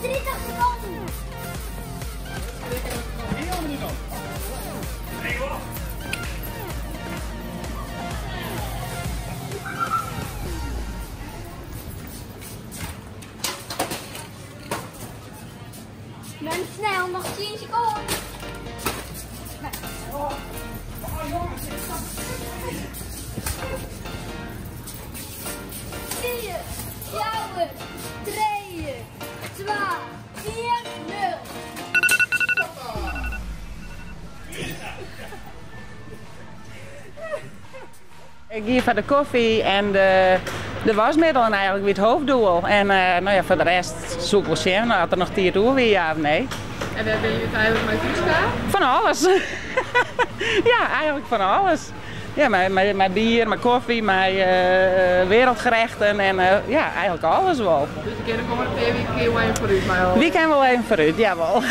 30 sekonden. Ben snel, nog 10 seconden. 4, 4, 3, 2, 1, 0. Ik gie foar de kofje en de, de wasmiddelen eigenlijk wie it hoofddoel. En uh, no ja, foar de rest soe ik wol sjen oft der noch tiid oer wie, ja of nee. En wêr binne je úteinlik mei thús kaam? Fan alles. Ja, eigenlijk fan alles. Ja, mei bier, mei kofje, mei uh, wereldgerechten en uh, ja, eigenlijk alles wol. Dus ik kin de kommende pear wiken wol even foarút mei alles? Wy kinne wol even foarút, jawol.